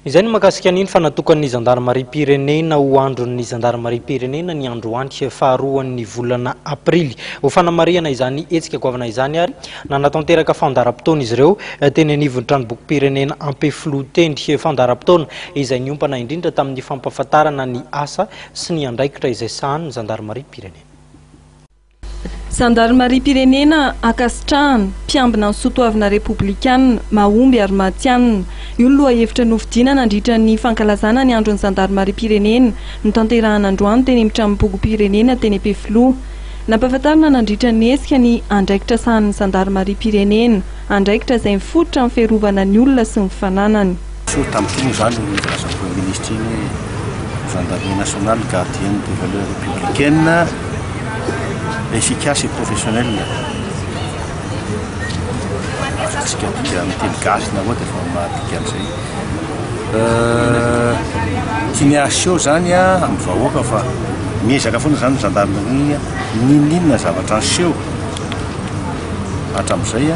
Izay no mahakasika an'iny fa natokan'ny zandarimariam-pirenena ho andron'ny zandarimariam-pirenena ny androany faharoan'ny volana aprily. Ho fanamarihana izany hetsika goavana izany ary nanatanteraka fandaharam-potoana izy ireo teny anivon'ny tranombokim-pirenena Ampefiloha teny. Fandaharam-potoana izay niompana indrindra tamin'ny fampahafantarana ny asa sy ny andraikitra izay sahanin'ny zandarimariam-pirenena. Zandarimariam-pirenena ankasitrahana, mpiambina ny soatoavina repoblikanina, mahomby ary matihanina. Io no lohahevitra nofidiana nandritra ny fankalazana ny andron'ny zandarimariam-pirenena notanterahana androany teny amin'ny tranombokim-pirenena teny Ampefiloha. Nampahafantarina nandritra ny hetsika ny andraikitra sahanin'ny zandarimariam-pirenena, andraikitra izay mifototra amin'ny fiarovana ny olona sy ny fananany. Soa tamin'ity moa izany iny voalazan'ny Premier Ministre iny hoe Gendarmerie Nationale gardienne des valeurs républicaines, efficace et professionnelle. Azontsika adika amin'ny teny gasy na ahoana dia efa mahadika an'izay. Tiany aseho izany amin'ny vahoaka fa miezaka foana izany ny gendarmerie n'inon'inona zavatra niseho hatramin'izay.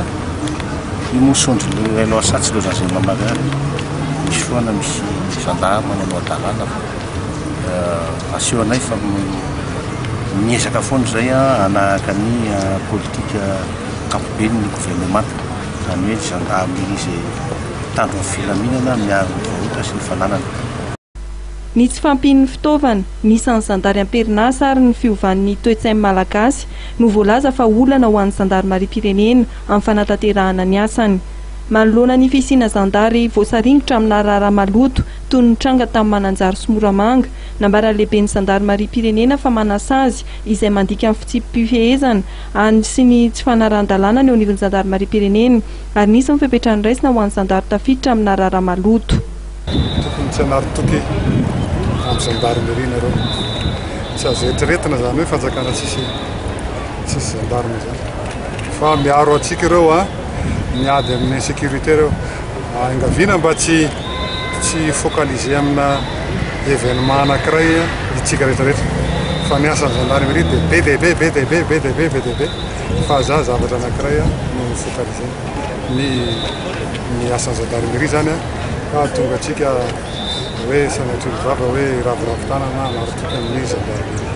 Io moa saonjo le hainao asa tsy laozan'izay mamaly azy. Misy foana misy gendarme manao hadalana fa aseho anay fa miezaka foana izay hanahaka ny politika ankapobeny ny governemanta. Izany hoe ny gendarmerie izay mitandro ny filaminana, miaro ny vahoaka sy ny fananany. Ny tsy fahampian'ny fitaovana, ny isan'ny zandary am-perinasa ary ny fiovan'ny toe-tsain'ny Malagasy no voalaza fa olana ho an'ny zandarimariam-pirenena amin'ny fanatanterahana ny asany. Manoloana ny fisiana zandary voasaringotra amina raharaha maloto toy ny nitranga tamin'i Mananjary sy Moramanga, nambaran'ny lehiben'ny zandarimariam-pirenena fa manasazy izay mandika ny fitsipi-pifehezana any sy ny tsy fanarahan-dalàna ny eo anivon'ny zandarimariam-pirenena ary nisy ny fepetra noraisina ho an'ny zandary tafiditra amina raharaha maloto. Tokony tsy hanary toky amin'ny gendarmerie nareo. Tsy azo eritreretina izany hoe fanjakana tsisy tsisy gendarme izany. Fa miaro antsika ireo a, miady amin'ny insécurité ireo. Angaviana mba tsy tsy focaliser amina événement anankiray itsika rehetra rehetra. Fa ny asan'ny gendarmerie dia be dia be, be dia be, be dia be, be dia be. Fa aza zavatra anankiray no focaliser-na. Ny ny asan'ny gendarmerie izany a. Ka hahatonga antsika hoe sanatria ny vava hoe hiraviravy tanana hanary-toky amin'ny gendarmerie.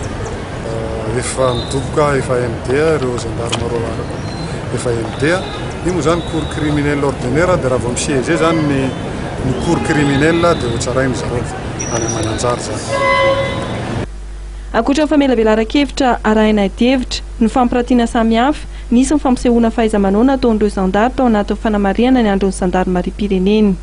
Efa midoboka, efa MD ireo gendarme roa lahy ireo. Efa MD. Io moa izany cour criminelle ordinaire dia raha vao mi-siéger izany ny ny cour criminelle dia hotsaraina zareo any Mananjary izany. Ankoatra ny famelabelaran-kevitra arahina adihevitra, ny fampiratiana samihafa, nisy ny fampisehoana fahaiza-manao nataon'ireo zandary tao anatin'ny fanamarihana ny andron'ny zandarimariam-pirenena.